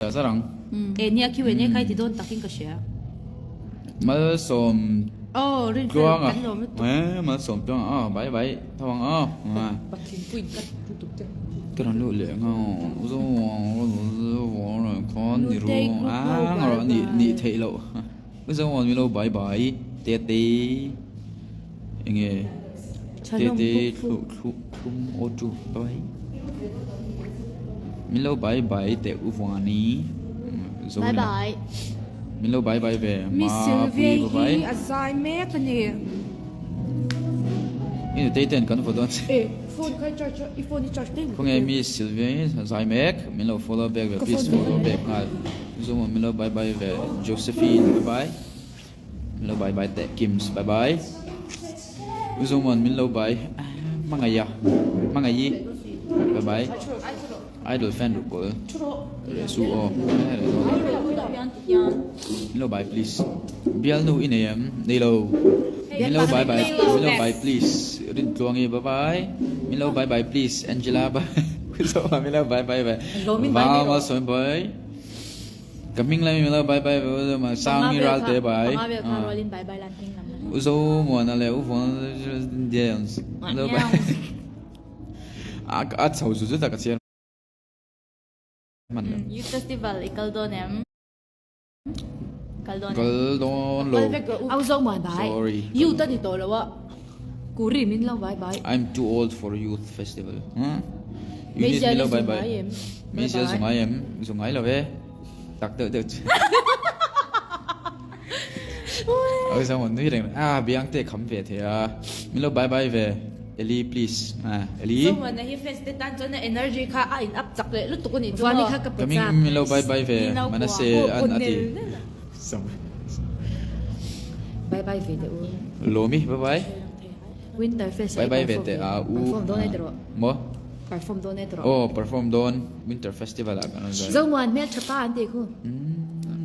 Zar ang. E nia Q&A kha i ti dawn takin ka hria. Malsawm Oh, rin fel tluanga. kan lawm lutuk. Eh, malsawm tluanga. Ah, bye bye. Tho ang aw. Ah. Patling pui in ka lutuk che. Ka rawn luh leh nga. Khawn ni ru. Nutei group Ah, ho bye ngarawh ni bye. ni theih loh. Uzomuan milo bye bye. Tete. Enge. Thalawm Tete buk thlu thlu thlum aw chu bye bye. Min lo bye bye teh u Vuani. Zo Bye bye. Min lo bye bye ve Miss ma Sylvia pui bye hi bye. a zai mek a ni. I nutei ten kan vaw dawn che. E phone kha i charge a, i phone i charge daih Khawnge Miss Sylvia hi a zai mek. Min lo follow back ve Ka please phone follow back nghal. Zomuan min lo bye bye ve Josephine bye bye. Min lo bye bye teh Kims bye bye. U Zomuan min lo bye Hmangaih a Hmangaihi bye bye Idol fan ruh pawl reh su aw reh dawn lo min lo bye please Bialnu i nei em nei lo min lo bye bye min lo bye please Rintluangi bye bye min lo bye bye please Angela bye U Zomuan min lo bye bye ve Val bye. Ka hming lai mila bye bye ve ma sang hi ral te bai. Panga vel kha rualin bye bye lan hming lam U zo muana le u vuan dance. Lo bye. A a chho zu zu ta ka chiar man lo. Youth festival i kal dawn em? Kal dawn em? Kal dawn lo. Au zo muan bai. Sorry. Youth a ni tawh lo a. Kuri min lo bye bye. I'm too old for youth festival. Huh? Eunice min lo bye bye. Meizial zu ngai em? Zu ngai lo e. Tak deuh deuh chu. Oi sang nui reng. Ah biang te kham ve the a. Min lo bye bye ve. Eli please. Ah Eli. Zo man hi fans te tan chuan energy kha a in up chak leh lutuk ani chu. Vani kha ka Kaming pachak. min lo bye bye ve. Manase an ati. Bye bye ve te u. Lomi bye bye. Winter fest Bye bye ve te a u. Perform dawn e tawh. Maw? Perform dawn e tawh. Aw perform dawn Winter festival ah kan rawn zai. Zomuan hmel tha pa an tih khu.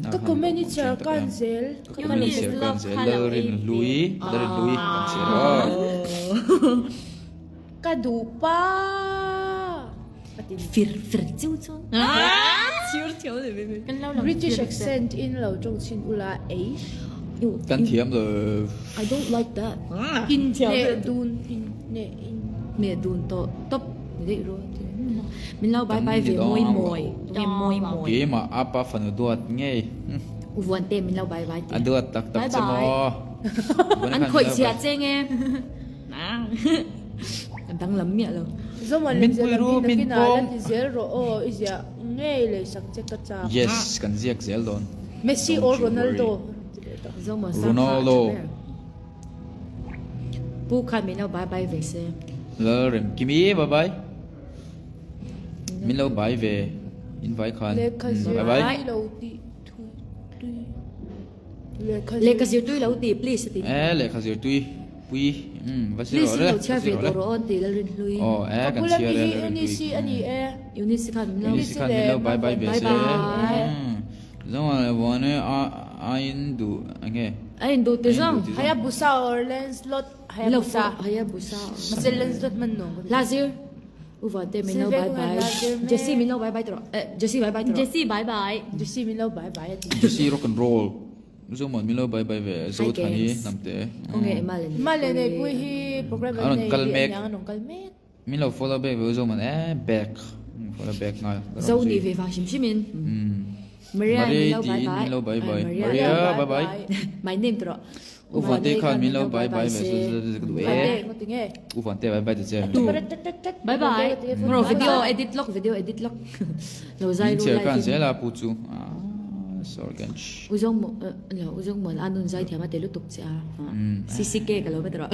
Ka comment i chhiar kan zel. Ka comment i chhiar kan zel. Lalrin Hlui, Lalrin Hlui kan chhiar aw. Ka duh pa. Fir fir chiu chuan. Chiu chiu ni baby. Kan lo lang. British accent in lo tawng chin ula ei. Kan thiam lo. I don't like that. In ne dun in ne in. Ne dun to top ni dei ro. Min lo bye bye ve moi moi. Nge moi moi. Keimah apa fanu duat ngei. Uvuan te min lo bye bye te. A duat tak tak che maw. An khawih chhia che nge. Ka danglam miah lo. Zomuan Min lem zel pui ang ru, hi min nakin ah la pawng. ti zel rawh aw i ziah ngei lei sak che ka chak. Yes, kan ziak zel dawn. Messi Don't or you worry. Ronaldo. Zomuan sang kha a Ronaldo. tha ber. Pu khan min lo bye bye ve se. Lalremkimi bye bye. Min lo bye ve in vai khan. Lehkha zir Bye bye. tui lo tih thui tui. Lehkha zir tui lo ti please a ti. Eh lehkha zir tui pui umm va zir Please rawh le lo chhiar ve tawh rawh aw an ti Lalrinhlui. Aw eh kan chhiar e Lalrinhlui. Eunice a ni e. Eunice khan min lo. Eunice khan min lo bye bye ve se. Bye bye. Zawng a vuan e a a in duh enge. A in duh ti zawng. Hayabusa or Lancelot Hayabusa. Hayabusa. Mahse Lancelot hman nuam ka ti. La zir. U Vante min lo bye bye. Jessie min lo bye bye tawh rawh. Eh Jessie bye bye tawh rawh. Jessie bye bye. Jessie min lo bye bye a ti. Jessie rock and roll. Zomuan min lo bye bye ve Zothani hnamte. Khawnge Emma leh Emma leh Neihpuii hi program an nei tih aniang an rawn kal mek. Min lo follow back ve u Zomuan eh back. Follow back nghal. Zo ni ve vang hrim hrim in. Maria min lo bye bye. Min lo bye bye. Maria bye bye. My name tawh rawh. U Vante khan min lo bye bye ve su su ka duh e. U Vante bye bye ta che. Bye bye. Bro video edit lawk video edit lawk. Lo zai Min ru chhiar live khan in. zel a pu chu. Ah sorry. U zawng maw lo u zawng maw a nun zai thiam a te lutuk che a. CCK ka lo bet rawh.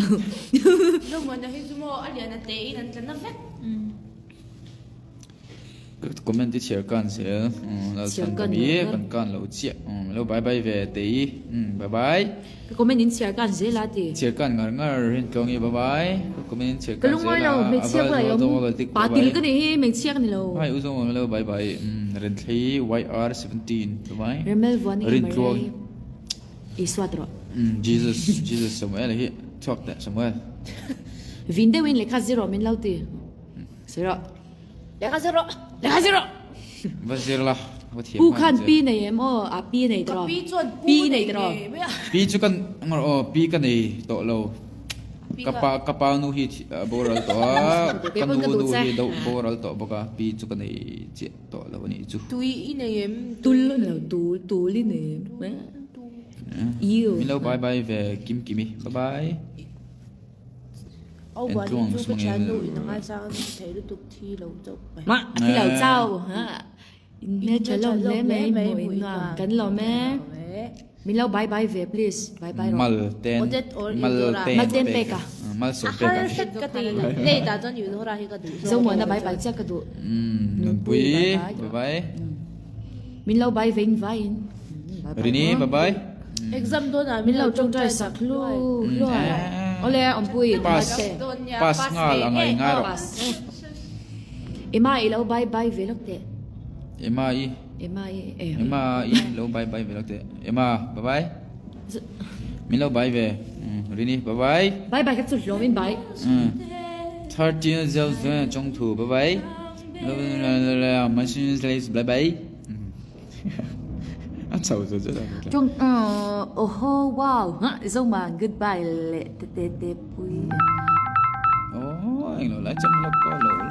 Zomuana hi chu maw a lian a te in an tla na vek. Comment i chhiar kan zel Lalchhan ka mi kan kan lo chiah lo bye bye ve te i bye bye Ka comment in chhiar kan zel a ti Chhiar kan ngar ngar rin tlawng i bye bye Ka comment in chhiar Ka kan lungawi zel lo a hmeichhia bulah i awm pa til ka nih hi hmeichhia ka ni lo Hi u zawng lo bye bye Renthlei YR17 bye bye Remel Vuani Rin tluang Isua tawh Jesus Jesus Samuel hi chhuak teh Samuel Vin deuhin lehkha zero min lo ti Zero. Lehkha zero. Lehkha zero. Va zir la. Ka thiam Pu nghal khan che. pi nei em aw a pi nei Ka tawh pi chuan pu pi nei nei tawh ngei mai a. Pi chu kan ngawr aw pi ka nei tawh lo. Pi Ka ka pa ka pa nu hi a boral tawh a, Kei ka pawn nu ka duh nu che. hi do boral tawh bawk a, pi chu ka nei chiah tawh lo a nih chu. Tui i nei em? Tul a ni lo tul tul i nei em? Iu. Min lo bye bye ve Kim Kimi bye bye. Au En buan tluang chu ka sumangin thian nu in a ngaisang a ni thei lutuk thi lo chauh mai. Ma thi lo chau ha. In hmeltha lawm hle mai hmuh in nuam kan lawm e. Min lo bye bye ve please bye bye rawh. Mal ten mal ten Mal ten pek a. Mal sawm pek a. A har hret ka ti nei dah chuan Eudora hi ka duh zawk. Zomuana bye bye chiah ka duh. Nunpui bye bye. Min lo bye ve in vai in. Rini bye bye. Exam dawn ah min lo tawngtai sak hlu hluai. Awle awmpui Pass pass nghal a ngai ngai rawh. Emma i lo bye bye ve lawk teh. Emma i. Emma i e. Emma i lo bye bye ve lawk teh. Emma bye bye. Min lo bye ve. Rini bye bye. Bye bye ka chu hlawm in bye. 13 zel zel chong thu bye bye. Bye bye. A chho chu chu lo. Chong oho wow ha Zoman goodbye le te te te pui. Oh eng lo lai cham lo ko lo la.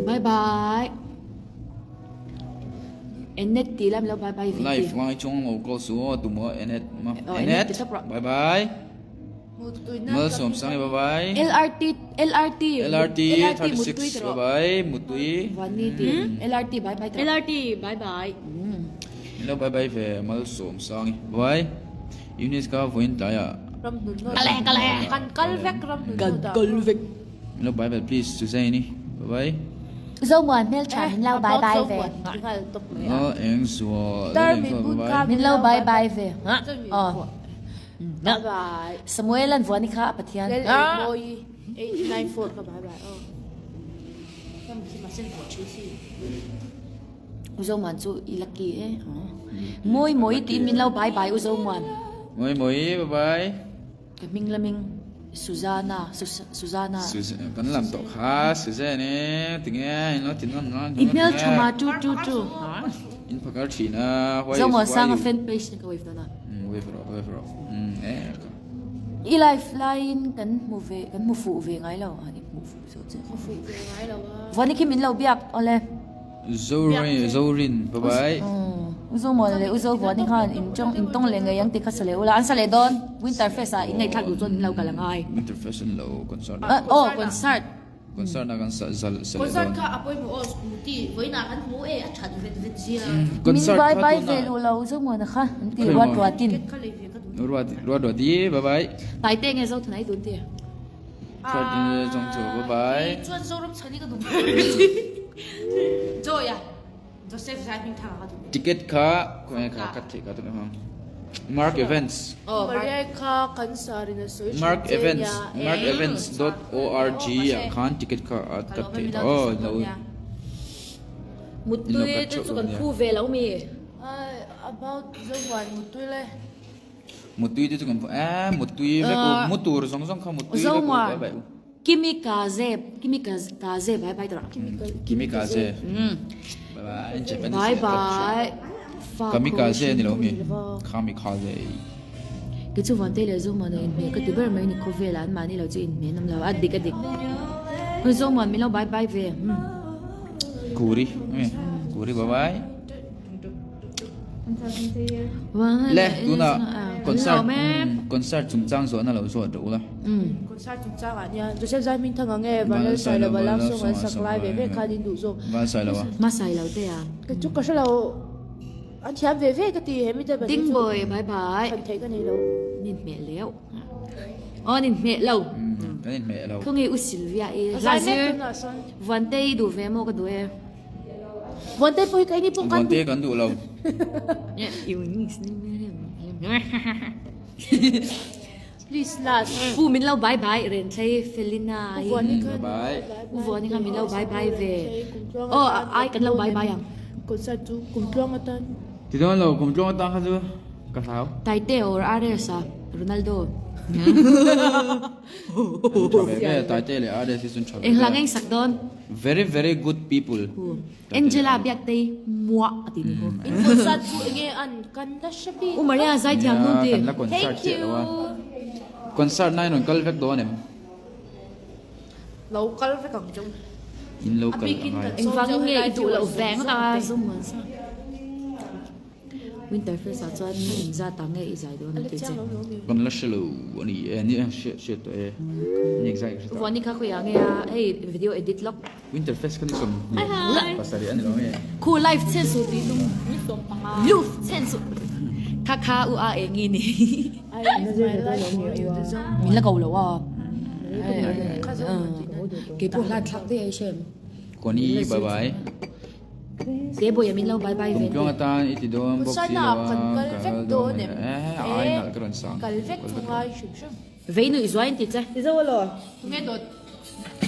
Bye bye. Enet ti lam lo bye bye vi. Live lai chung lo ko su o tu mo enet ma. Enet bye bye. Malsawm sang bye bye. LRT LRT LRT 36 bye bye Mutui. Vani ti LRT bye bye. LRT bye bye. Hello bye bye ve Malsawm sang bye bye. Eunice ka vawiin tlai ah. Ram hnun nawt. Kale kale. Kan kal vek ram hnun Kan nawt ah. kal vek. Hello bye bye please Suzanne bye bye. Zomuan hmeltha min lo bye bye ve. Lo eng zual. Min lo bye bye ve. Aw. Samuel an vuah ni kha a Pathian. U Zomuan chu i lucky e. Mawi mawi tiin min lo bye bye U Zomuan. Mawi mawi bye bye. Ka hming laming Suzana Suzana. Kan lam tawh kha Suzanne tinge in lo ti nawn nawn. I hmeltha ma tu tu tu. In phakar thin a why Zomuan sanga fan page na ka wave dawn a. Wave rawh wave rawh eh ka. I life laiin kan hmu ve kan hmu fuh ve ngai lo a i hmu fuh zawh che. Hmu fuh ve ngai lo a. Vuani khi min lo biak awle. Zorin Zorin bye bye. U Zomuan leh U Zovuani khan in tawng in tawng leh ngei ang tih kha sa leh ula an sa leh dawn Winter Fest ah in ngaihthlak duh chuan in lo kal a ngai. Winter Fest an lo concert. Aw concert. Concert ah kan sa zal sa leh dawn. Concert kha a pawimawh aw scooty vawiinah kan hmu e a that vet vet zia. Min bye bye ve luh lo Zomuana kha an ti ruat ruatin. Ticket kha lei ve ka duh. Ruat ruat ruat i bye bye. Hnai te nge Zothana i dun ti. Third chu bye bye. Chuan Zoram chhani ka duh. Joy a Joseph zai hming thang a ka duh. Ticket kha khawnge kha cut theih ka tuna hmang. Mark Events. Oh Maria kha kan sar in a sawi thin Mark che Events nia. Mark Events dot org ah khan ticket kha a cut theih tawh aw lo Muttui te chu kan phu ve lo mi. Ai about Zomuan muttui le. Muttui te chu kan phu eh muttui vek u mu tur zawng zawng kha muttui vek u bye bye u. Kimikaze Kimikaze bye bye tawh Kimikaze bye bye Japanese bye bye Kamikaze ni lo mi Kamikaze Kei chu Vantei leh Zomuan a inhmeh ka ti ber mai ni khawvel ah an mahni lo chu inhmeh an awm lo a dik a dik Zomuan min lo bye bye ve Kuri Kuri bye bye Le tuna concert concert chungchang zawhna lo zawt rawh ula. Concert chungchang ah hian Joseph Zaimin thang ang e Vanlal Sailova love song an sak lai ve ve khan in duh zawk. Van Sailova. Ma Sailo te a. Kei chu ka hre lo an thiam ve ve ka ti he mi te pahnih chu. Dingboy bye bye. Than theih ka nei lo. Nin hmeh leu. Aw nin hmeh lo. Kan in hmeh lo. Khawnge U Sylvia i. Zazir. Vantei i duh ve maw ka duh e. Vuante pawh hi keini pawh kan Vuante kan duh lo. Please last. Pu min lo bye bye ren thlei Felina hi. Bye bye. U Vuani kha min lo bye bye ve. Aw ai kan lo bye bye ang. Concert chu kum tluang atan. Ti dawn lo kum tluang atan kha chu ka hlau. Taite or RS a Ronaldo. An tha ve ve, Taite leh RS hi chu an tha ve ve. Eng hla ngeng sak dawn? Very very good people. Angela Biaktei muah a ti ni ho. In concert chu enge an kan la hre bik. U Maria zaithiam nun ti. Nia kan la concert chiah lo a. Concert na in rawn kal vek dawn em? Lo kal vek ang cheu. In lo kal a ngai. Engvangin nge i duh loh veng a zoom an sa. Winter fest ah chuan ni inzat ah nge i zai dawn an ti che. Kan la hre lo a ni e, ni hriat hriat tawh e. Ni exact hre tawh. Vuani kha khawiah nge a hei video edit lawk. Winter fest kha ni 20 pasarih a ni lo nge. Khu live chen suh tih tum. Ni 15. Live chen suh. Kha kha u a eng i ni. Min la ko lo a. Keipawh hlan thlak daih ai hrem. Kawni bye bye. Te bawiah min lo bye bye ve Kum tluang atan i ti dawn bawk si lo a, Kan kal vek dawn em? Eh, ai nalh ka rawn sang. Kal vek chu ngai hrim hrim. Vei nuih zuai an ti che. Ti zo alaw? Tunge dawt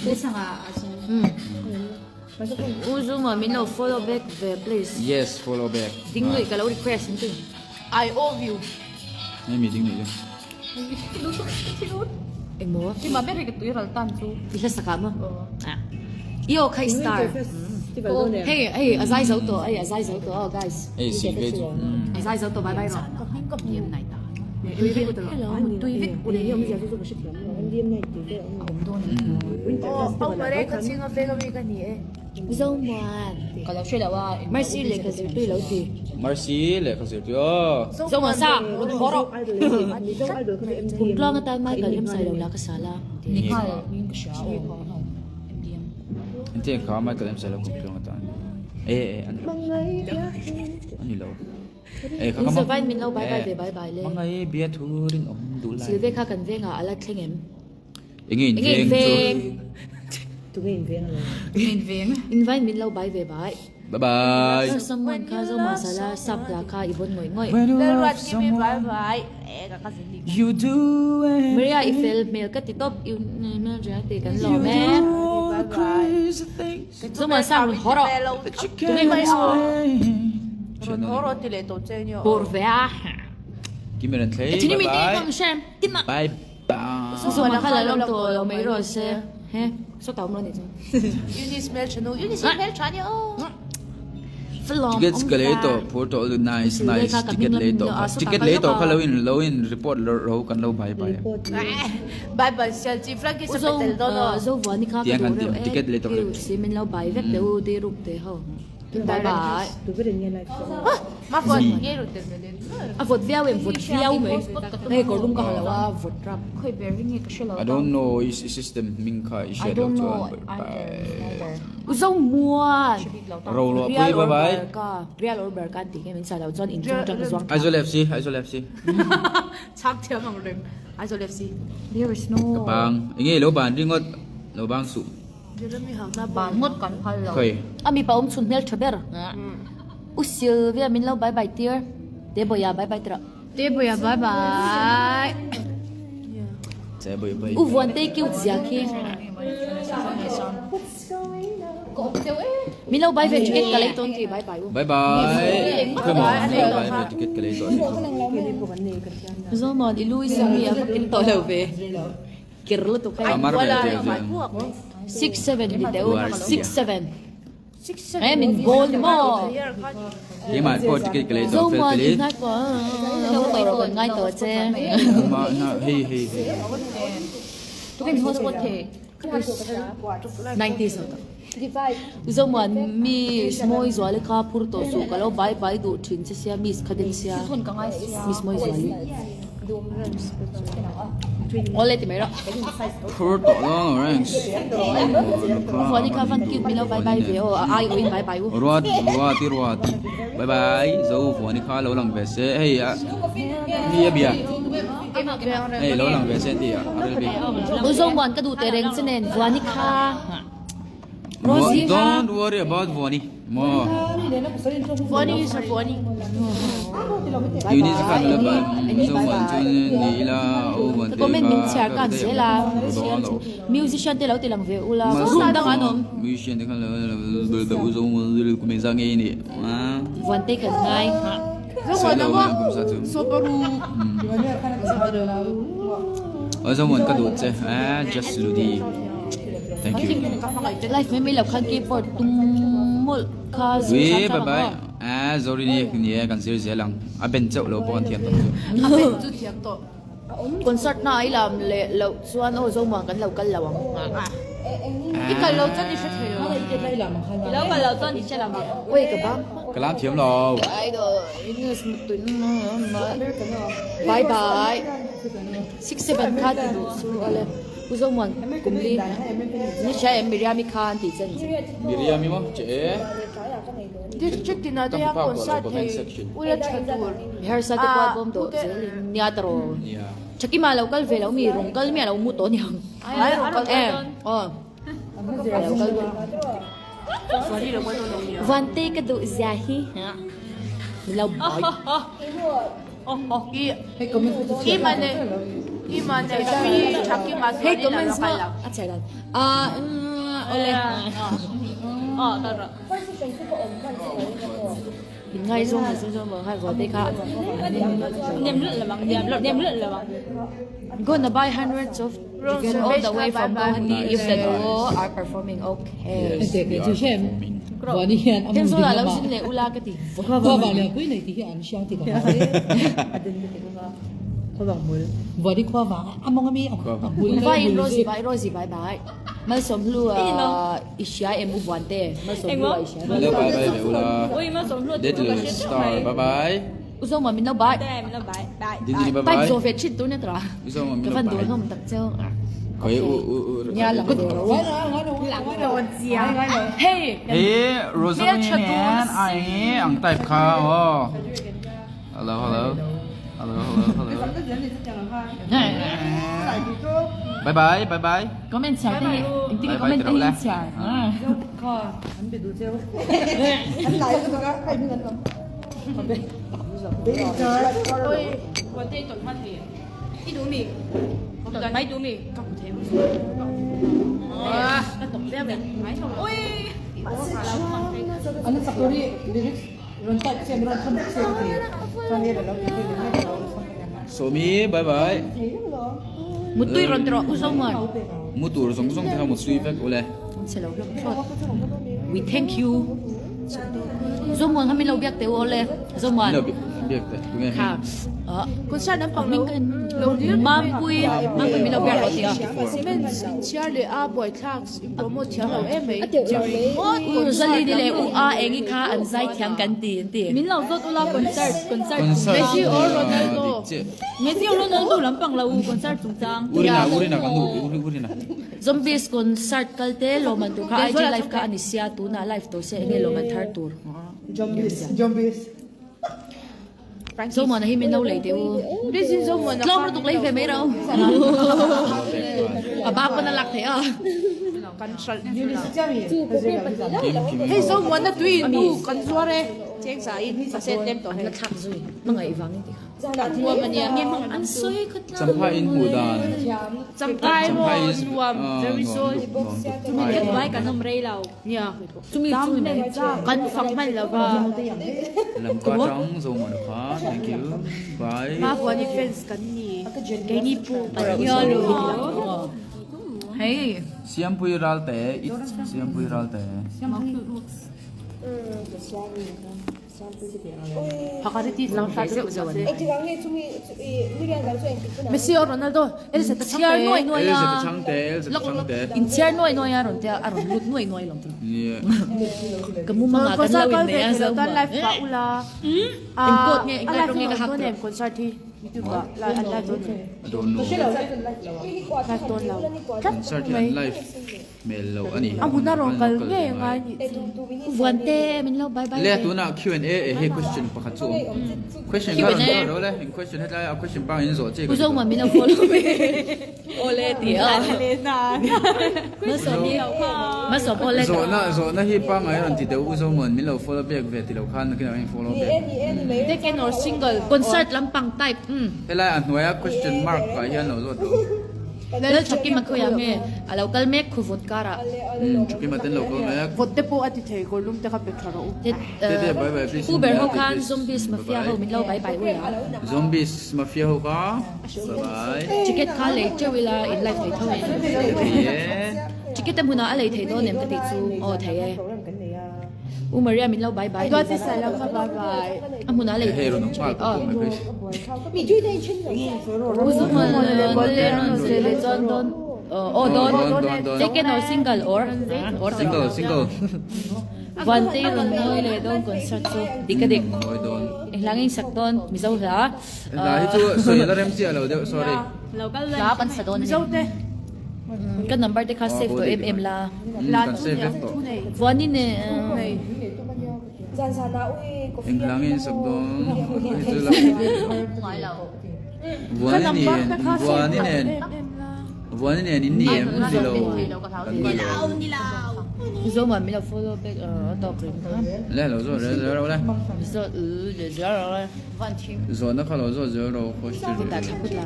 te sanga a chu. U Zuma min lo follow back ve please. Yes, follow back. Ding nuih ka lo request an ti. I owe you. Hei mi ding nuih chu. Engmaw? Kima ber hi ka tui ral tan chu. I hla sakah maw? I aw kha i star. Hei hei a zai zo tawh hei a zai zo tawh aw guys. Hei si ve chu. A zai zo tawh bye bye rawh. Zomuan. Ka lo hre lo a. Mercy lehkha zirtui lo ti. Mercy lehkha zirtui aw. Zomuan sa rawn haw rawh. Kum tluang atan Michael Remsai lo la ka sal a. Ni nghal in ka hria aw. MDM. Engtin kha Michael Remsai lo kum tluang atan. E e ani lo. Ani lo. E kha ka In savain min lo bye bye ve bye bye le. Mangai bia thu rin awm duh lai. Silve kha kan vengah a la thleng em? Enge in Enge in veng chu? veng? Tunge in veng alo? Enge in veng? Invite min lo bye ve bye. Bye bye. Love someone kha zo masala sap la kha i vawn ngawih ngawih. When you Lal love ruat kimi someone bye bye. E ka ka zin dik. you do Maria i anything. fel hmel ka ti tawp i hmel ṭha ti kan You lawm e. do all the crazy things Zo masala rawn haw rawh. that you can't explain. Rawn haw rawh ti leh tawh che nia. Bawr ve a. Kimi rawn thlei Thini bye mi te bye. kang hre. Tima. Bye bye. Zuma kha la lawm tawh lo mai rawh se. He, saw tau maw ni chu. Eunice hmel tha nu, Eunice hi hmel tha nia aw. Tickets ka lei tawh phur tawh lu nice nice ticket lei tawh kha ticket lei tawh kha lo in lo in report ro kan lo bye bye. Bye bye sial chi Frankie sa petel dawn aw. Zo vuani kha ka duh reuh e. Ticket lei tawh Kiu si min lo bye vek teh u di ruk te ho. Bye bye. Ma vawt nge ru tel mele. A vawt viau em vawt viau mai. Hei kawr lum ka ha lo a vawt rap. Khoi ber ring nge ka hre lo. I don't know i system hming kha i hriat loh chuan bye. U zo muan. Ro luah pui bye bye. Real or Barca an tih nge min sa lo chuan inchung tang zuang thla. Aizawl FC Aizawl FC. Chhak thiam ang reng Aizawl FC. There is no. Ka bang enge lo ban ringawt lo bang suh. Ban ngawt kan phal lo. Khoi. A mipa awm chhun hmel tha ber. U Sylvia min lo bye bye tir. Teboya bye bye tirah. Teboya bye bye. Teboya bye. U Vuante cute zia khi. Min lo bye ve ticket ka lei tawn ti bye bye u. Bye bye. Come on. Min lo bye ve ticket ka lei tawn. Zomon i lui sami a va kin tawh lo ve. Kir lutuk hei. Amar ve te zia. 6 7 ni teh u. 6 7. Eh min ball ni maw. Keimah pawh ticket ka lei tawh fel Zomuan fel in ngai pawh kan ngai tawh che. Mah na hei hei hei. Tukin hotspot thei. 90s ho tak. Zomuan miss mawi zuali kha phur tawh suh ka lo bai bai duh thin che sia miss kha den sia. Miss mawi zuali. Awle ti mai rawh. Phur tawh lo ang ranks. Vuani kha van cute min lo bye bye ve aw a ai awin bye bye u. Ruat ruati ruati bye bye zo vuani kha lo lang ve se hei a mi a bia hei lo lang ve se ti a rel bi. U zo muan ka duh teh reng che nen vuani kha. Rosie kha. Don't worry about vuani maw. Vuani is a vuani. Eunice khan la ban zo muan chu ni ila o vuan te Comment min kha chhiar ka kan te zel a. dawn lo. Musician te lo ti lang ve ula room dang an awm. Musician te khan lo lo zo muan kum engzah nge i nih a. Vuan te kan ngai. Zo muan ang aw. Soparu. Soparu. Zomuan ka duh che eh just Ludi thank you. Live mai mai lo khan keyboard tum mawlh kha zir Ui hram bye hram bye ang aw. eh Zorini ni e kan zir zel ang a ben chauh lo pawh kan thiam tawh chu. A ben chu thiam tawh. Concert na i lam leh loh chuan aw Zomuan kan lo kal lo ang. I kal lo chuan i hre thei lo. I lo kal lo chuan i hre lo ang. Oi ka bang. Ka lam thiam lo. Bye bye. 67 kha ti duh chu ale. U Zomuan kumli ni hria em Miriami kha an tih chen che. Miriami maw che e. District tinah te hian concert thei ula tha tur. Mi harsa te pawh a bawm tawh zel in nia ta raw. Thakima lo kal ve lo mi rawng kal mi a lo mu tawh aniang. Ai a rawn kal dawn. Aw a lo kal dawn. Vantei ka duh zia hi. Min lo bai. Hei comments maw a chhiar dan. Ah awle. In ngaizawng leh zawng zawng vang khan Vantei kha Gonna buy hundreds of tickets all the way from Guwahati if the duo are performing okay. Thenzawl ah lo zin leh ula ka ti. Vai in Rosie bye Rosie bye bye. Malsawmhlu ah i hria em u Vuante Malsawmhlu ah i hria em. Hello bye bye ve ula. Little star bye bye. U Zoma min lo bye. Dindini bye bye. Type zawh ve thin tur nia tawh a. U Zoma min Ka lo van bye. duh hlawm tak cheu. Khoi u u u. Nia lang ve ro. Hey. Hey Rosaline nen ai ang type kha aw. Hello hello. Hello hello hello. Bye bye bye bye. Comment chhiar te hi engtin nge comment te hi in chhiar. Sawmi bye bye. Mutui rawn ti rawh u Zomuan. Mu tur zawng zawng te kha mutui vek ule. An che lo hlawm thlawt. We thank you. Zomuan kha min lo biak teh u awle. Zomuan. Min lo biak teh. Tunge Kha. Concert an pang lo lo lir Mampui Mampui min lo biak rawh tia. Cement in chhiar leh a buaithlak in promote thiam lo em mai. U Rosaline leh U A Engi kha an zai thiam kan ti an ti. Min lo zawt ula concert concert Messi or Ronaldo. Messi or Ronaldo lampang lo u concert chungchang. Urina urina kan duh urina. Zombies concert kal te lawmman tur kha IG live kha a ni sia tunah live tawh se enge lawmman thar tur. Zomuana hi min lo lei teh u. Tlawm lutuk lei ve mai ro. A ba pawn a lak theih a. Hei Zomuana tui in nu kan zuar e. Cheng sa in pasent lem tawh hei. An la thlak zui. Hmangaih vangin ti kha. An sawi kha tlang. Champhai in hmuh dan. Champhai maw nuam very soon. Ka duai kan awm rei lo. Nia. Chumi chumi mai. Kan fak hman lo va. Lamka tang zo man kha thank you bye. Ma huani fans kan ni. Keini pawh Pathian lo. Hei. Siampui Ralte it's Siampui Ralte. Messi or Ronaldo Elsa ta Chhiar nuai nuai a. Elsa ta chhangte Elsa ta chhangte. In chhiar nuai nuai a rawn tia a rawn lut nuai nuai lawm tawh. Nia. Ka mumanga kan lo in nei a zo Tan live pa ula. Eng coat nge eng lai rawng nge ka hak tawh. Concert hi YouTube ah an live dawn em? I don't know. Live dawn lo. Concert hi an live. Hmel lo a ni. A hmun a rawn kal ngei ngai nih chu. Vuante min lo bye bye Le tunah Q and A eh hei question pakhat chu awm. Question kha rawn zawh ro le. In question hetlai a question bang in zawh che ka Uzo ma min lo follow me. Ole ti a. Masawm hi Masawm ole ka. Zawhna zawhna hi pangngai rawn ti deuh Uzo mawn min lo follow back ve ti lo khan nakinah in follow back. Taken or single. Concert lampang type. Helai a hnuaia question mark ah hian lo zawt ro. Lal Thakima khawiah nge a lo kal mek khu vawt karah. Umm Thakima ten lo kal mek. Vawt te pawh a ti thei kawrlum te kha pe tha rawh u. Tete bye bye please Pu ber ho khan Zombies Mafia ho min lo bye bye ula. Zombies Mafia ho kha bye bye. Ticket kha lei teuh ila in live thei tho em. Thei e. Ticket a hmunah a lei thei dawn em ka tih chu aw thei e. U Maria min lo bye bye. Duati Sailo kha bye bye. A hmunah lei. Hei rawn awm nghal ka pawh mai please. U Zuma le rawn zui leh chuan dawn aw dawn taken or single or or Single single. Vantei rawn ngawi leh dawn concert chu dik a dik. Ngawi dawn. Enghlangin sak dawn Mizo hla. Hla hi chu sawi la rem chiah lo deuh sorry. Hla kan sa dawn a ni. Mizo te. Ka number te kha save tawh em em la. Kan save vek tawh. Vuani ne. Enghlangin sak dawn hei chu la Vuani nen Vuani nen Vuani nen in ni em ni lo kan ni lo. Zoma min lo follow back a tawk reng kha. Le lo zawt zel zel ro le. Zawt zel ro le. Zawhna kha lo zawt zel ro question. Dah thla phut la.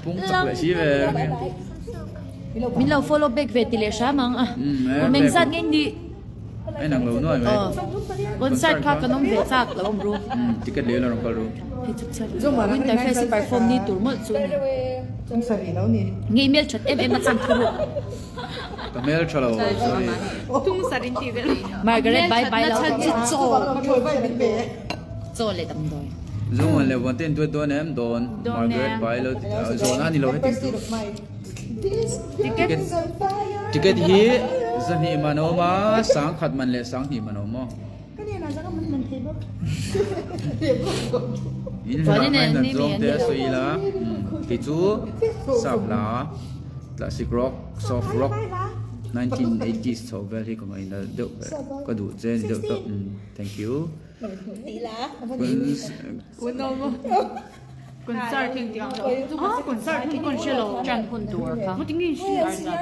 Pung chak leh si ve. Min lo follow back ve ti leh hram ang a. Kum eng zat nge ni? Ai nang lo nuai mai. Concert kha kan awm ve chak lo awm ru. Ticket leh la rawn kal ru. Hei chu chhiat Winter Fest i perform ni tur mawlh chu ni. Nge i hmel that em em a chan thu ru. Ka hmel tha lo sorry. Margaret bye bye lo. Chaw leh damdawi. Zung an leh vuan te in duat dawn em? Dawn. Margaret bai lo zawn a ni lo heti chu. Ticket ticket hi zahnih man a awm a, sangkhat man leh sanghnih man a awm aw. In hla ngaih nat zawng te a sawi ila kei chu sap hla classic rock soft rock 1980s chho vel hi ka ngaihna deuh ber ka duh che ni deuh tawp thank you.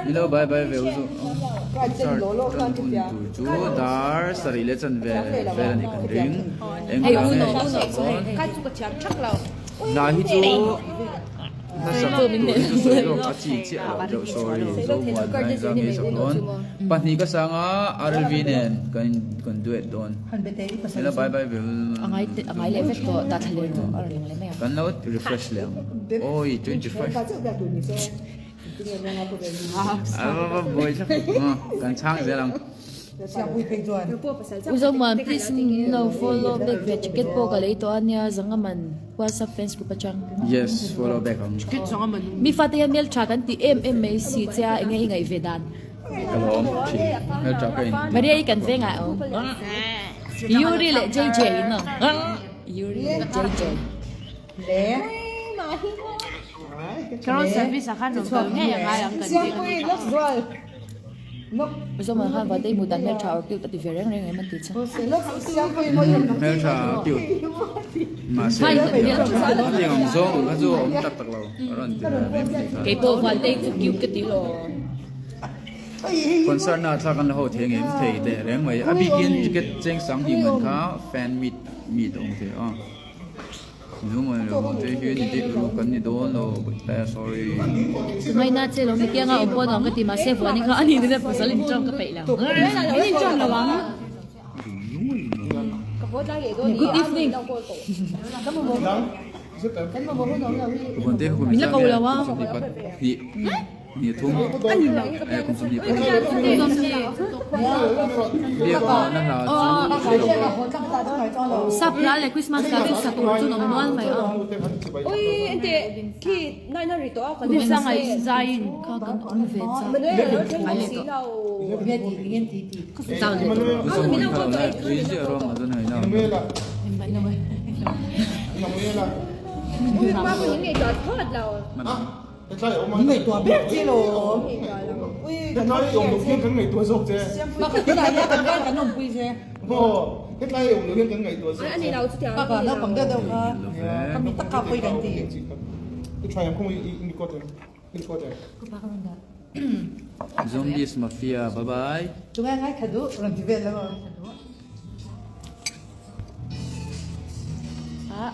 Milo bye bye ve u chu concert tan hun tur chu dar sarih leh chanve vel a nih kan ring eng hla nge in sak dawn hla hi chu hla sak tur hi chu sawi lawk a chi chiah lo deuh sorry Zomuan hla in zang nge sak dawn pahnih ka sang a RLV nen kan kan duet dawn. Ela bye bye ve A ngai leh vek tawh dah thla leh tawh a rawn lang leh mai ang. Kan lo refresh leh ang. Oi 25. A buai thlap kan chhang zel ang. U Zomuan please min lo follow back ve ticket pawh ka lei tawh a nia Zangaman WhatsApp fans group atang. Yes follow back ang. Mi fate hian hmel tha kan ti em em mai si che a enge i ngaih ve dan. Ka lawm thin hmeltha ka in Maria i kan veng ah awm Yuri leh JJ in awm Yuri leh JJ Carol service ah khan rawn kal ngei a ngai ang kan ti Mizoram ah khan Vate i hmuh dan hmeltha or cute a ti ve reng reng em an ti che. Hmeltha cute mahse a ti ang zawng ang kha chu a awm tak tak lo a rawn ti ve mai mai kha. Keipawh Vate chu cute ka ti lo. Concert na thlak an la ho thei ngei thei teh reng mai a bikin ticket cheng sang hnih man kha fan meet meet a awm thei a nu mai lo te hi ni dik ru kan ni dawn lo eh sorry Ngaina che lo mi kianga awm pawh nuam ka ti mahse vuani kha ani nena pasal in chawm ka peih lo. In in chawm lo ang. Good evening. Min la ko lo a. Ni thum eh kum 24 biak na hla chu Sap hla leh Christmas hla chu sa tur chu an awm nual mai a. Sangai zaiin Kha kan awm ve chak ngai leh tawh. Chau leh tawh. Ku zawng in kha lo lai tui ziah rawng a zawn hai na. Ngaihtuah ber che lo. Hetlai awm lo hian kan ngaihtuah zawk che. Tunah hian kan van kan awmpui che. Hetlai awm lo hian kan ngaihtuah zawk che. Kaka naupang deuh deuh kha ka mi tak kha pawi kan ti. I try ang khaw i record em? I record em? Zombies Mafia bye bye. Tungai ngaithla duh rawn ti vel lo. Ah.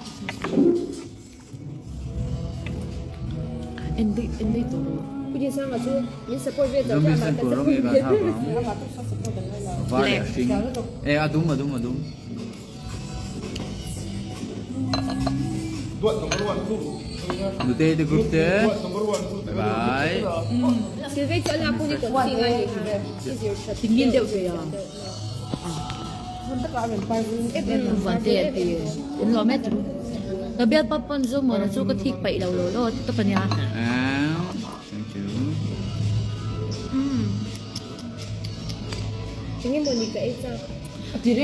En daih en daih tawh rawh. Pu Dinsanga chu min support ve Zoom in sen tur rawng e kan hak ang. Var leh a hring. E a dum a dum a dum. Nutei te group te. Bye bye. Tingin deuh ve a. Vante a ti. In lawm e turu. Ka bialpa pawn Zomuana chu ka thik paih lo lo lo ti tawp a nia. Thank you.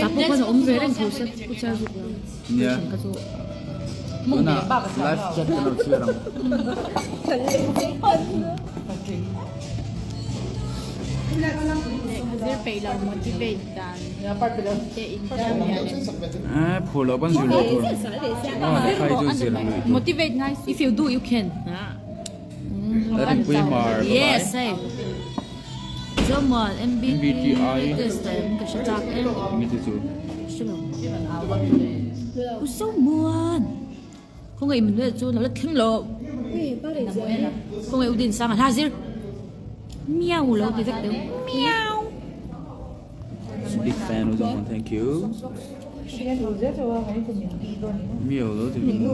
Ta pawh khan a awm ve reng tho se pu char zuk lo. Nia. Ka chu. Tuna live chat kan lo chhiar ang. Zir peih lo motivate dan te in tan hian. Eh phur lo pawn zir lo tur. Khai chu zir lui tur. Motivate ngai If you do you can. Rinpui Mar bye bye. Yes hei. Zomuan MBTI test em ka hre chak em. Nge chu chu. Hre lo. U Zomuan. Khawngaih min vel chu lo la thleng lo. Khawngaih u Dinsanga hla zir. Miau lo ti vek deuh. Miau. Big fan u Zomuan thank you. Miau lo ti vek lo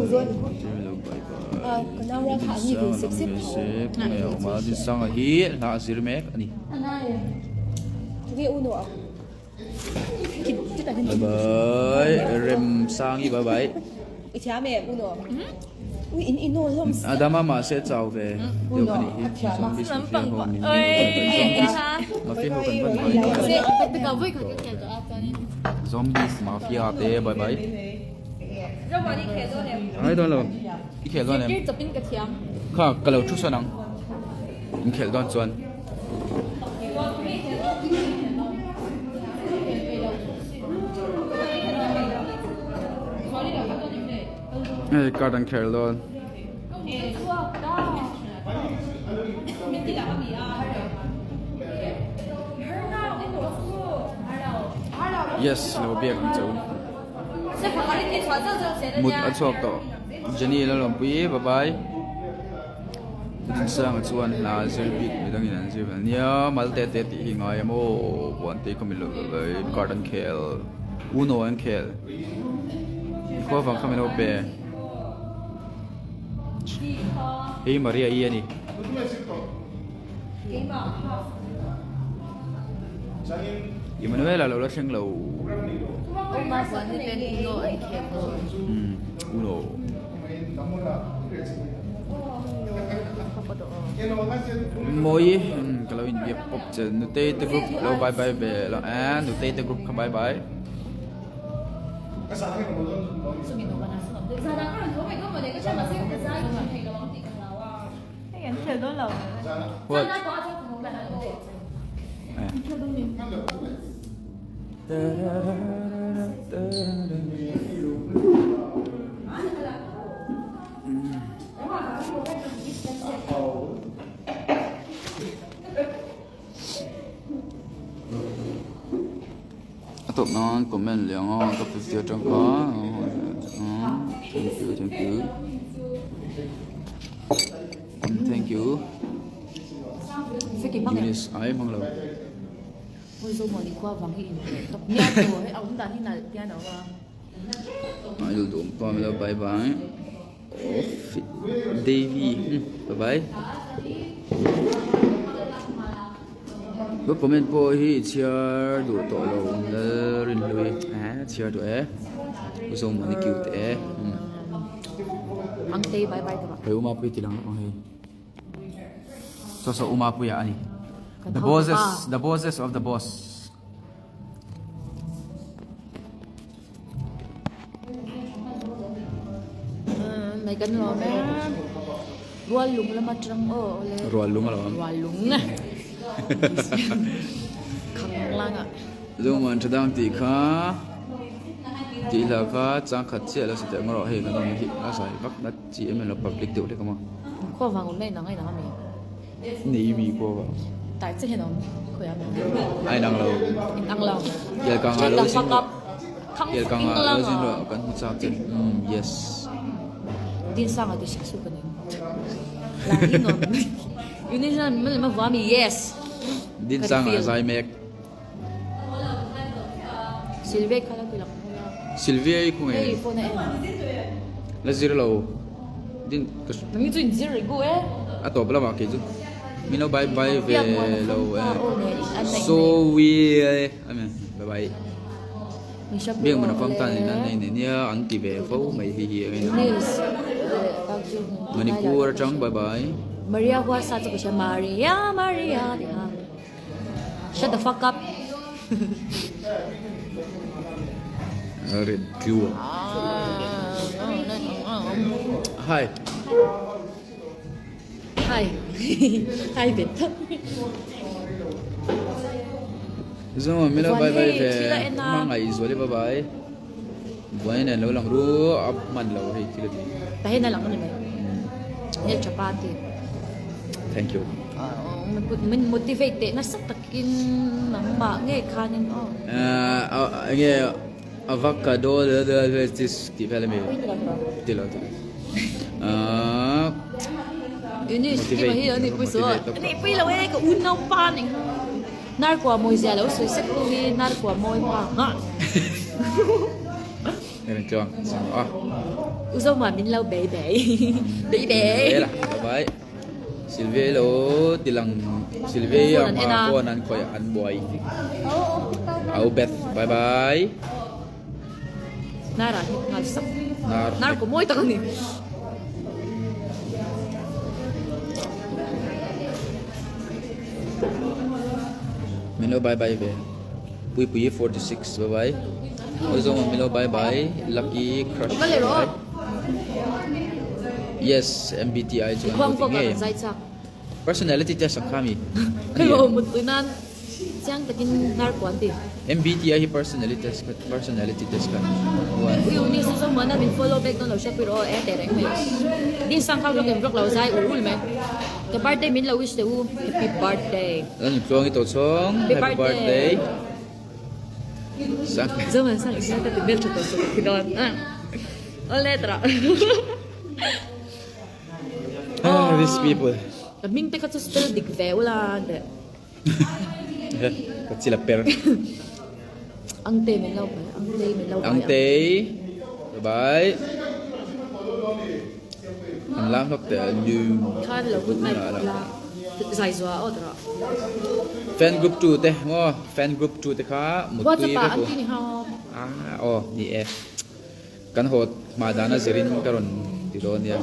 bye bye. Dinsanga lam ve se Dinsanga hi hla a zir mek a ni. Bye bye Remsangi bye bye. Adama mahse chau ve deuh a nih hi zombies mafia ho min zombies mafia ho kan van bye zombies mafia te bye bye ai dawn lo i khel dawn em kha ka lo thu sawn ang in khelh dawn chuan. Hei card an kher dawn. Yes lo biak ang che u. Mut a chhuak tawh. Jenny Lalawmpuii bye bye. Dinsanga chuan hla zir bik midangin an zir vel nia mal te te tih hi ngai a maw puan te kha milo card an khel uno an khel khua vang kha milo pe hei Maria i ani. Emanuela lo la thleng lo. Uno. Mawi ka lo inbiak pawp che Nutei te group lo bye bye ve lo eh Nutei te group kha bye bye. What? A tawp nan comment leh ang a ka fifty atang kha thank you thank you thank you Eunice ai hmang lo. Idol duh awm pa milo bye bye off Davy bye bye ka comment pawh hi i chhiar duh tawh lo Lalrinhlui eh chhiar duh e u Zomuani cute e hei u Mapuii ti lang ang hei. Saw saw Uma puia a ni. The bosses, the bosses of the boss. Mai kan lawm e. Rual lung lama tang aw le. Rual lung alawm. Rual lung. Khang langa. Zoman thadang tih kha tih hla kha chang khat chiah lo si teh ang rawh hei kan awm hi a zai vak na chi em em lo public deuh hlek a maw. Khua vang awm na inang a inang ami? Nei mi khua vang. Tai che hian awm khawi ami? A inang lo. Inang lo. Kelkang ah lo zin rawh. Kelkang ah lo zin rawh kan hmu chak che. Yes. Dinsanga ti sik su ka ning. La hi nuam. Unison min lema vua mi yes. Din sang a zai mek. Sylvia kha la tilak huna. Sylvia i khung e. Hei phone a en. La zir lo. Din ka Nang chu in zir regu e. A tawp lamah kei chu min lo bye bye ve lo e. So we amen bye bye. Biak mana fam tan in an nei nei nia an ti ve fo mai hi hi ang in Manipur atang bye bye. Maria hua sa chu ka hria Maria Maria tih kha Shut the fuck up. Red tlu. Hi. Hi. Hi vet. Zoma mila bye bye ve hmangaih zuali bye bye buai nen lo lang ru a hman lo hei thil a ti. Tahin a lang ani mai. Nel tha pa ti. Thank you. Min motivate teh nasa takin nangmah ngei khanin aw. Enge avocado tih vel ami ti lo ti lo. Eunice ki ma hi ani pui so ani pui lo e ka un nau pa ni nar kwa moi zia lo sui sek tu hi nar kwa moi pa nga Nên chuang sang a u zo ma min lo be be be be la bye Sylvia lo tilang Sylvia ma phone an khoi an buai au Beth bye bye Nar ah hit nghal sak. Nar. Nar ko mawi tak a ni. Min lo bye bye ve. Pui pui 46 bye bye. Oi zawng min lo bye bye. Lucky crush bye bye. Yes MBTI chuan lo ti ngei. Personality test ang kha mi. Hei aw mut pui nan chiang takin hnar kuan ti. MBTI hi personality test kha personality test kha ui ui ni su zawng muan a min follow back dawn lo hria pui rawh aw e teh reng mai. Din sang kha vlog em vlog lo zai ul ul mai. Ka birthday min lo wish teh u happy birthday. Lan tluang i to chhawng happy birthday. Sang. Zawng an sang i hria ka ti hmel tha tawh chu ka thi dawn. Awle tawh. Ah, these people. Ka hming te kha chu spell dik ve ula de. Ka chila per. Angte min lo bai, angte min lo bai. Angte. Bye bye. An lam hlok te lu. Khan lo good night la. Zai zua o tra. Fan group 2 te mo, fan group 2 te kha mutui WhatsApp ah an ti ni ha. Ah, oh ni e. Kan haw hma dana zirin ka rawn ti dawn nia.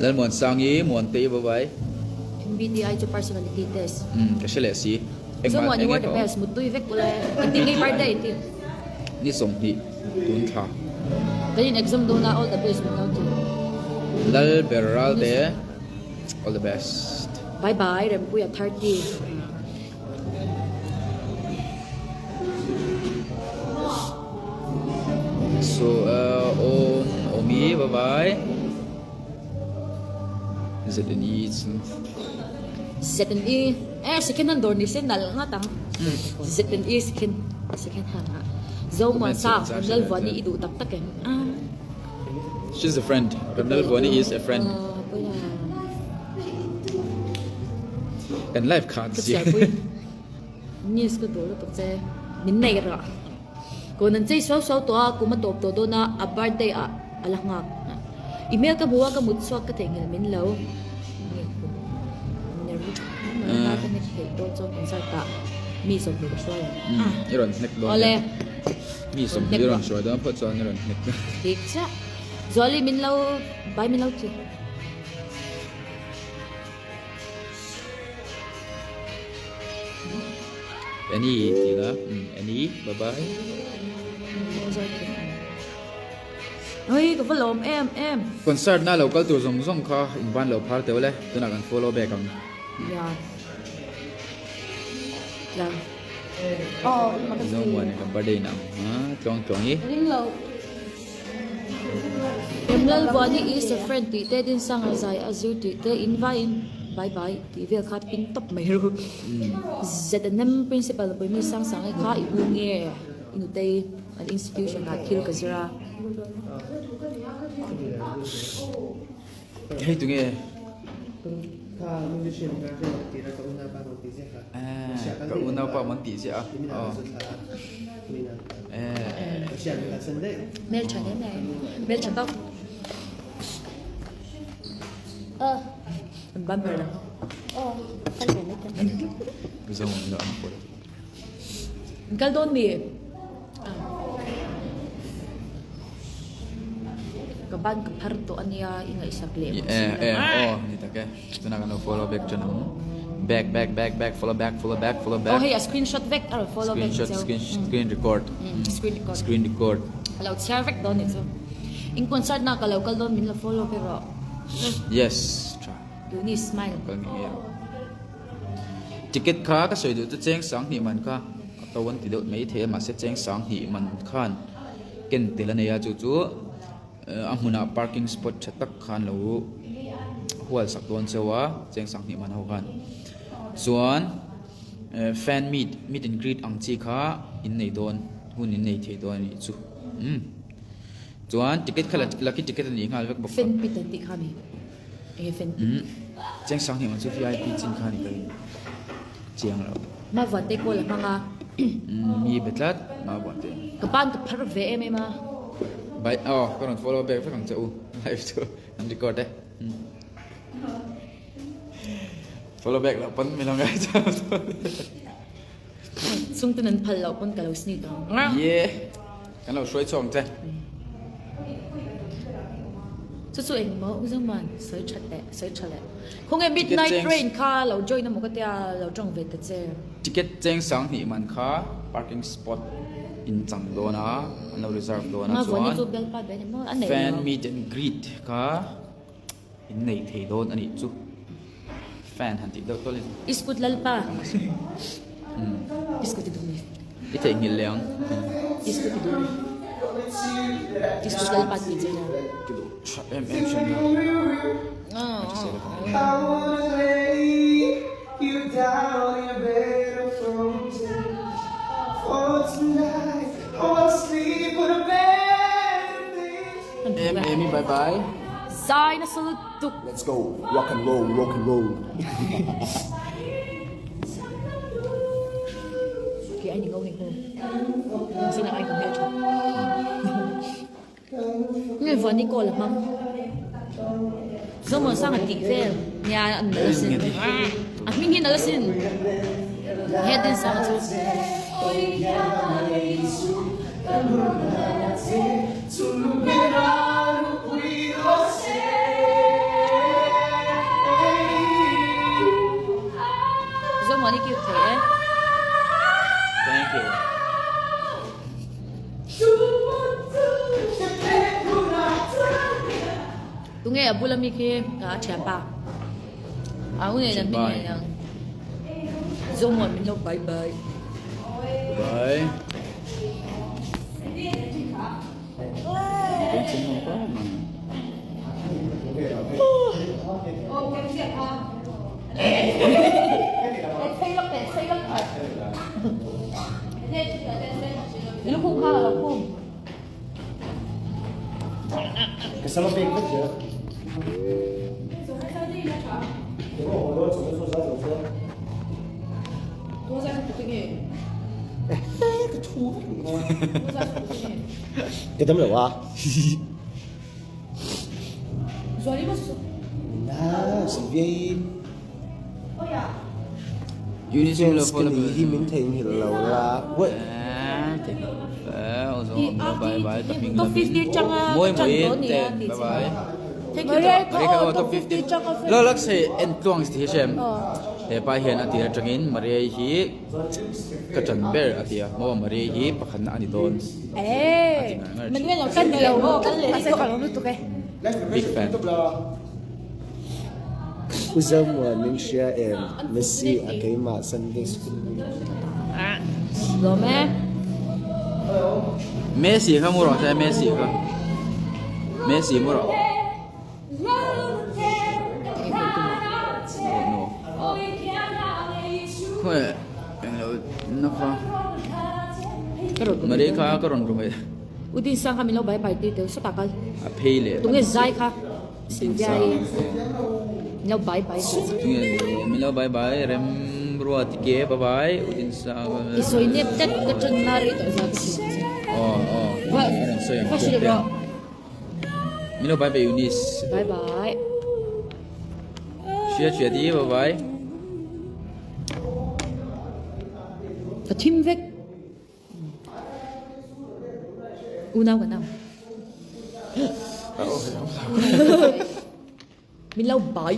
Lalmuansangi, Muantei va vai. MBTI chu personality test. Umm ka hre leh si. Engmah eng emaw. Best mutui vek ula e. Engtin ngei birthday inti. Ni 20 tun thla. Kan in exam dawn a all the best min lo ti. Lal ber ral te all the best. Bye bye Rempuia 30. So awm awmi bye bye ZNE chu ZNE eh second hand dawr ni se nal ngat ang ZNE second second hand ah Zomuan sa Ramlalvuani i duh tak tak em ah She's a friend Ramlalvuani is a friend Kan live khan si. News ka duh lutuk che min nei rah. Kawn an chei suau suau tawh a, kum a tawp tawh dawn a, a birthday ah a la nghak. Email ka hmu a, ka mut chhuak ka theihnghilh min lo. Ka hnek theih dawn chuan concert ah mi 20 ka hruai ang. I rawn hnek dawn. Awle. Mi 20 i rawn hruai dawn phawt chuan i rawn hnek. Dik chiah. Zuali min lo bai min lo ti. Annie tih la Annie bye bye. Oi ka va lawm em em. Concert na lo kal tur zawng zawng kha in van lo phar teuh le tunah kan follow back ang. Ya. Ya. No muan ka birthday na ang ha tluang tluang i. Ring lo. Remlalvuani is a friend tih te Dinsanga zai a zir tih te in vaiin bye bye tih vel kha pin tawp mai ru. ZNM principal pawimawh sang sang e kha i u nge i nutei an institution ah thil ka zir a. Hei tunge? Ka unaupa man tih ziah a. Hmel tha hle mai. Hmel tha tawk. An ban ber lo. An kal dawn mi? Ka ban ka phar tawh a nia i ngaihsak leh bawk si lo. Aw ni tak e tunah kan lo follow back ṭan ang back back back back follow back follow back follow back. Aw hei a screenshot vek a rawn follow back screenshot screen screen record screen record screen record a lo chhiar vek dawn nih chu in concert na ka lo kal dawn min lo follow vek rawh. Yes tha. Tuni smile. Kal ngei ngei ang. Ticket kha ka sawi duh chu cheng sang hnih man kha a to an ti deuh mai thei a mahse cheng sang hnih man khan ken tel a nei a chu chu a hmunah parking spot tha tak khan lo hual sak dawn cheu a cheng sang hnih man ho khan chuan fan meet meet and greet ang chi kha in nei dawn hun in nei thei dawn a nih chu umm chuan ticket kha lucky ticket a nih nghal vek bawk a. Fan pit an tih kha a ni. Enge fan pit? Umm cheng sang hnih man chu vip chin kha a ni ka ring chiang lo. Ma vuan te call a hmang a. Umm mi be tlat ma vuan te. Ka ban ka phar ve em em a. Bai aw ka rawn follow back vek ang che u live chu an record e. Follow back loh pawn min lo ngai chau dawn. Chhungten an phal loh pawn ka lo sneak ang. Ye kan lo hruai chhuak ang che. Chu chu eng maw Uzaman sawi tha leh sawi tha leh. Khawnge midnight train kha lo join emaw ka tia lo tawng ve ta che. Ticket cheng sang hnih man kha parking spot in chang dawn a an lo reserve dawn a chuan fan meet and greet kha In nei thei dawn a nih chu. Fan han tih deuh tawlh in. Iskut lalpa. Iskut i duh mi. I theihnghilh leh ang. Iskut i duh mi. Iskut lalpa tih che nia. Ka duh tha em em hran lo. Em em i bye bye. Zai nasa lutuk. Let's go rock and roll rock and roll. Ke ai ni ngau ni ho. Sina ai ka hmel tha. Nge vani call a hmang. Zomuan sang a tih vel. Nia an nalh asin. A hming hi nalh asin. He din sang chu. Zomuan i cute thei e. Thank you. Tunge a bula mi khi a thianpa a u nei na hming nei ang Zomuan min lo bye bye. Bye. Lukhum kha lo khum. Ka sama pek vek zel. Ka dam lo a. Na Sylvia i fans ka ni hi min theihnghilh lo la. Top 50 changa Mawi chan mawi dawn nia ten tih bye chu. bye. Thank you. Maria ka Maria ka aw aw top top 50 50 changa fan. Lo lak sei en tluang ti hi hrem. He pa hian a tir atangin Maria hi ka chan ber a ti a. Maw Maria hi pakhatna a ni dawn. A ti ngar ngar thin. Manuel kan ni lo maw kan leh Mahse ka lawm lutuk e. Big fan. U Zomuan min hria em? Messi a keimah Sunday school mi. Lawm e. Messi kha mu rawh se Messi kha. Messi mu rawh. No. Khawi englo na kha. Maria kha ka rawn ru mai. U Dinsang kha min lo bye bye tir teu sawtah kal. A phei leh. Tunge zai kha. Sylvia hi Min lo bye bye tih. Min lo bye bye rem rua ti ke bye bye udin sa. I sawi nep tlat ka tan na rei tawh zat ka hrilh che. Aw aw Va a rawn sawi ang va hrilh rawh. Min lo bye bye Eunice. Bye bye. Hria hria ti bye bye. Ka thim vek. Unau kan ang. Min lo bai.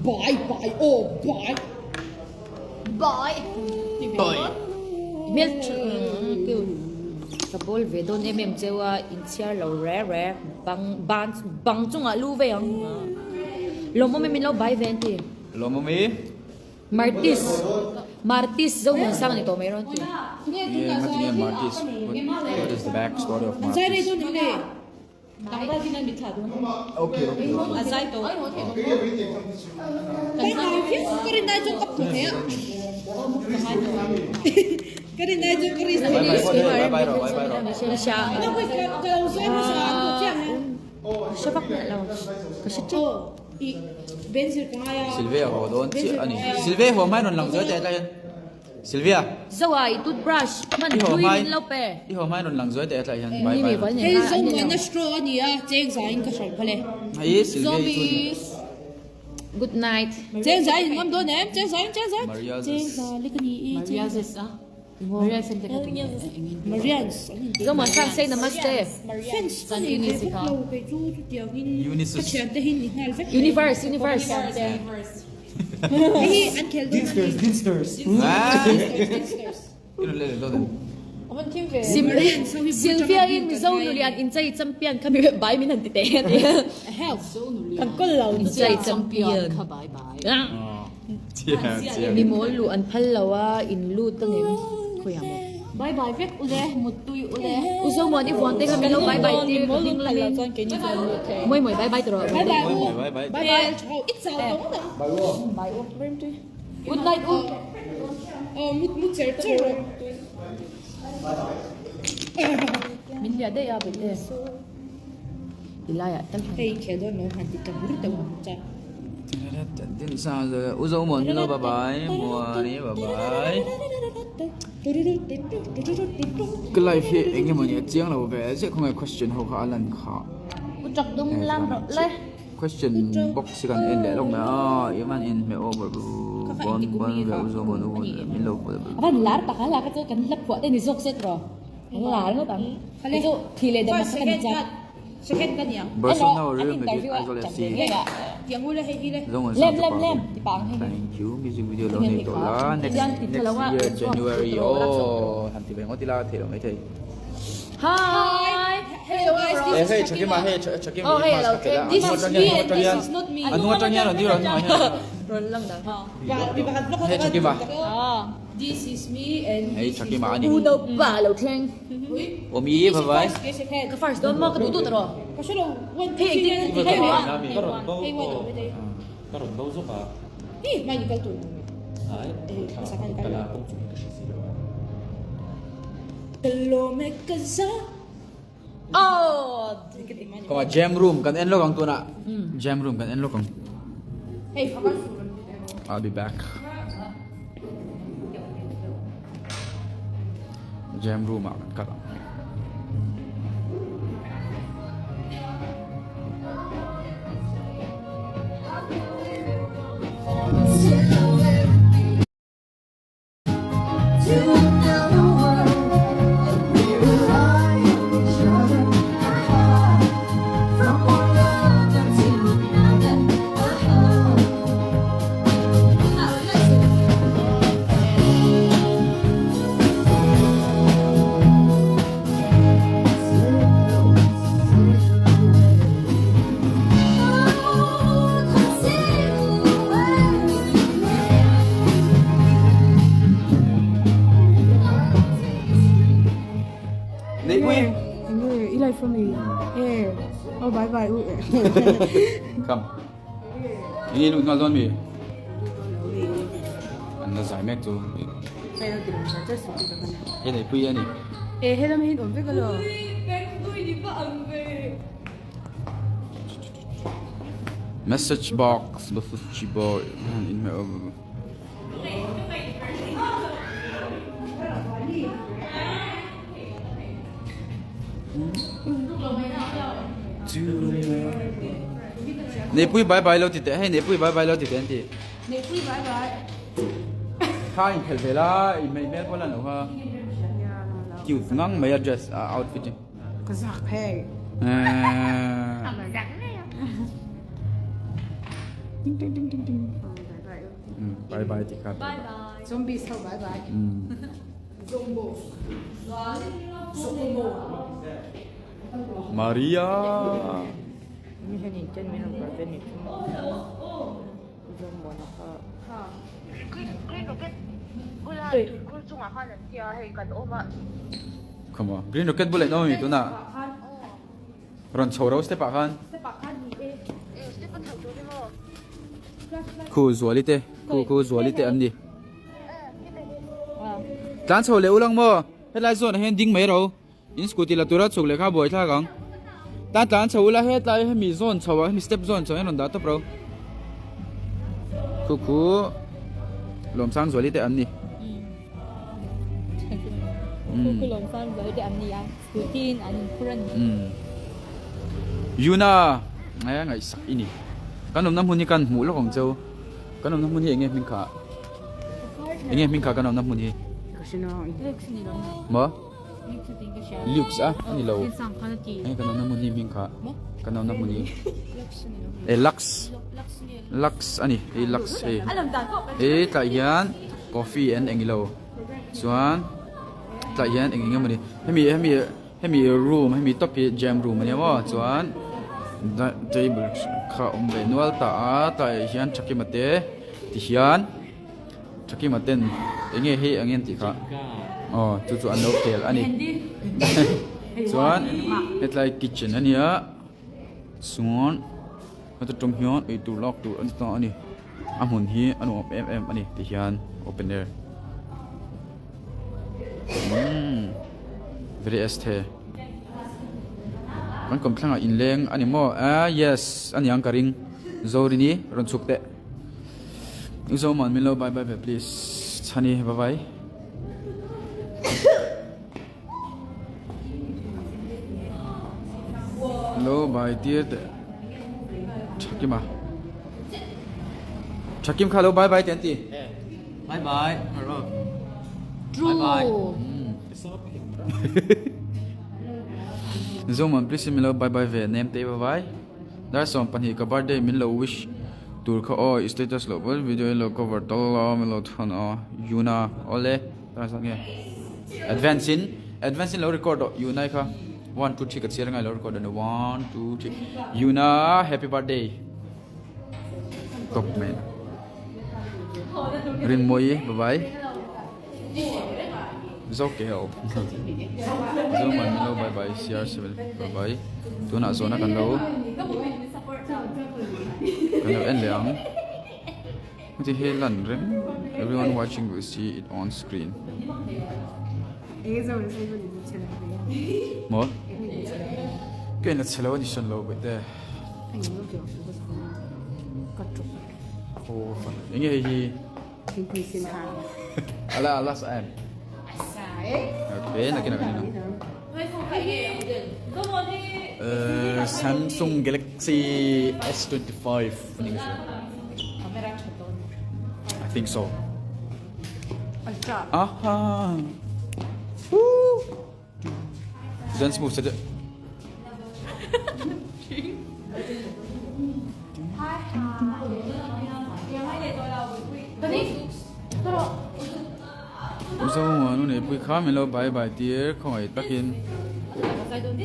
Bai bai aw bai. Bai. Bai. Hmel Ka bawl ve dawn em em cheu a, inchhiar lo re re bang ban bang chungah lu vei ang. Lawmawm e min lo bai ve an ti. Lawmawm e. Martis Martis zo hmun sang ni tawh mai rawn ti. Nge ngatinge Martis what is the back story of Martis. Okay okay okay. Bye bye bye bye bye. Sylvia haw dawn chiah a ni. Sylvia haw hmain rawn lang zuai teh tlai hian. Sylvia. Zoa i toothbrush hman hlui min lo pe. I haw hmain rawn lang zuai teh tlai hian. Bye bye. Hei Zomuana straw a ni a, cheng zain ka hran phal e. Hei Sylvia i chu ni. Good night. Cheng zain in ngam dawn em? Cheng zain, cheng zain. Maria Cheng za lek a ni i. Maria zes a. Marians an inti. Zomuan sang say namaste. Fans ka nei ve vak lo kei chu chutiangin ka thiante hi ni nghal vek. Universe universe. Hei hi an khel dawn a ni. Dinsters. Sylvia in Mizo nulian inchei champion kha mi bai min han ti teh a ni. Kan kawl lo. Inchei champion. Mi mawl luh an phal lo a, in lut a ngem khawiah maw? Bye bye vek ule, muttui ule. U Zomuan i vuan te kha min lo bye bye tir ka ding lamin. Mawi mawi bye bye tawh rawh. Bye bye u. Bye bye. Bye bye. Bye u. Good night u. Aw mut mut cher cher rawh. Min hliah daih a bawihte. I laiah tal han. Hei khel dawn lo han ti ta bur teuh ang cha. U Zomuan min lo bye bye Muani bye bye. Ka life hi eng emaw ni a chiang lo ve ziah khawnge question ho kha a lan kha. U chak dum lam rawh le. Question box hi kan en leh lawk mai a i van in hmeh over bon bon ve U Zomuan u min lo A van lar tak a la ka chu kan hla phuah te ni zawk set rawh. An lar ngawt ang. Kei chu thi leh dam kha ka ni chak. Second ka niang. Barcelona or Real Madrid Aizawl FC. Lem lem lem ti pah ang hei. Thank you music video lo nei tawh la next next year January aw han ti ve ngawt ila theih lo mai thei. Hi. Hello guys, this is Hei Chakima hei Chakima Oh hei lo thleng. This is me and this is not me. A hnung atang hian rawn dir a hnungah hian. Rawn lang dang. Hei Chakima. This is me and Hei this is Chakima a ni. U no pa lo thleng. Awmi bye bye. Ka first dawn maw ka duh duh ta rawh. Ka hre lo one Hei engtin hei hei one a. hei one hei one awm hei. Ka rawn bo zawk a. Hi mai ni kal tur. Ai ka la kawng chung hi ka hre si lo a. Ka lawm e ka za. Oh. Kawng a jam room kan en lawk ang tunah. Jam room kan en lawk ang. Hei I'll be back. Jam room ah kan kal ang. Neihpui. Enge i life ami e oh bye bye u Come. Enge lut nghal dawn mi? An la zai mek chu. He neihpui a ni. E helam hi in awm vek alo. Message box message box Neipui bye bye lo ti teh hei Neipui bye bye lo ti teh an ti. Neipui bye bye. Kha in khelh ve la i hmel pawh lan loh kha. Cute ngang mai a dress a outfit hi. Ka zak phei. Ding ding ding ding ding. Bye bye ti kha. Bye bye. Zombies ho bye bye. Zombo. Zombo. Maria. Mi hian in ten min rawn kal ve ni chu. Zombo na kha. Come on. Green rocket bulah in awm ami tunah. Rawn chho ro step ah khan. Khu zuali te khu khu zuali te an ni. Tlan chho leh ulang maw helai zawn ah hian ding mai ro. In scooty la tura chhuk leh kha buai thlak ang. Tan tlan chho ula hetlai hemi zawn chho ah hemi step zawn chho ah hian rawn dah tawp ro. Khu khu Lawmsang zuali te an ni. Khu khu Lawmsang zuali te an ni a scooty in an inphur a ni. Yuna ngai ngaihsak i ni. Kan awmna hmun hi kan hmuh lawk ang cheu. Kan awmna hmun hi enge hming kha? Enge hming kha kan awmna hmun hi? Maw? Lux a ani lo eng kan awmna hmun hi hming kha kan awmna hmun hi e lux lux ani hei lux hei hei tlai hian coffee an eng ilo chuan tlai hian eng eng emawni hemi hemi hemi room hemi top hi jam room ania maw chuan table kha a awm ve nual ta a tlai hian thakima te ti hian. Thakima ten enge hei ang en tih kha aw chu chu an lo khel a ni chuan hetlai kitchen a nia chuan heta tawng hian eitur lak tur a ni ta a ni a hmun hi a nuam em em a ni ti hian open air umm very este kan kawmthlangah inleng a ni maw ah yes a ni ang ka ring Zorini rawn chhuk teh. Zoman min lo bye bye ve please chhani bye bye lo bye tir teh Thakima Thakim kha lo bye bye te an ti Bye bye True. Bye bye. Zoman please min lo bye bye ve nem te bye bye Dar 12 ka birthday min lo wish tur kha aw i status loh pawn video in lo cover tal a min lo thawn a Yuna awle tar zat nge advance in advance in lo record tawh Yuna i kha 1 2 3 ka chhiar angai lo record ani 1 2 3 Yuna happy birthday top mai Rinmawi bye bye. Zo ke ho Zo man min lo bye bye CR7 bye bye tunah zawhna kan lo kan lo en leh ang heti hi lan reng everyone watching will see it on screen maw ka in la chhe lo a ni hran lo bawihte enge hei hi. Thingpui sin ha. Ala ala sa em. Sa e. Okay, nakin nakin na. Samsung Galaxy S25 ni siya. I think so. Aha. Woo. Dance move saja. Mizo nu nei pui kha min lo bye bye tir khawngaih takin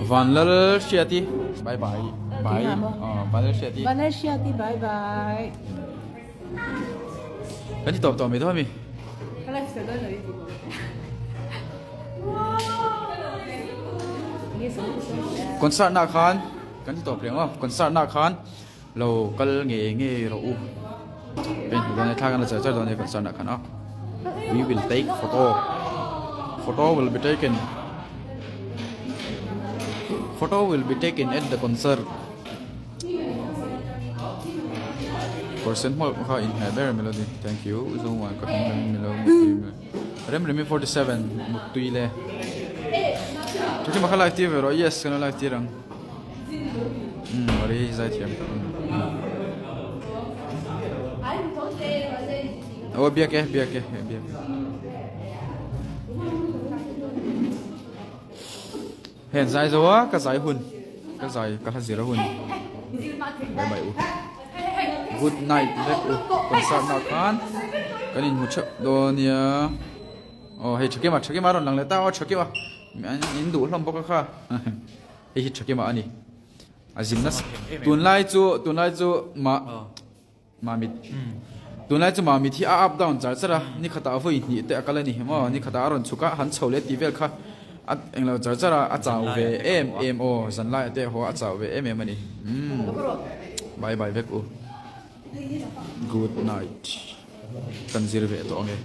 Vanlal Hriati bye bye bye Vanlal Hriati Vanlal Hriati bye bye Kan ti tawp tawh mai dawn ami? Ka life style dawn lo i ti bawk. Concert na khan kan ti tawp reng aw concert na khan lo kal nge nge rawh u pen hmu dawn e thla kan la char char dawn e concert na khan aw we will take photo photo will be taken photo will be taken at the concert. Kawr sen hmawlh kha inhmeh ber Melody thank you Zomuan ka hming rem milo muttui mel Remremi 47 muttui le Thakima kha live tir ve rawh yes kan lo live tir ang umm Marie hi zaithiam Aw biak e biak e biak e Heng zai zo a ka zai hun ka zai ka hla zir a hun bye bye u good night vek u concert na khan kan in hmu theuh dawn nia aw hei thakima thakima a rawn lang leh ta aw thakima in duh hlawm bawk a kha hei hi thakima a ni a zin nasa tunlai chu tunlai chu mah Mamit. Tunlai chu Mamit hi a up down char char a, ni khatah vawi hnih te a kal a ni maw, ni khatah a rawn chhuk a, han chho leh tih vel kha a englo char char a, a chau ve em em aw, zanlai te haw a chau ve em em a ni. Umm bye bye vek u. Good night. Kan zir ve tawh ange.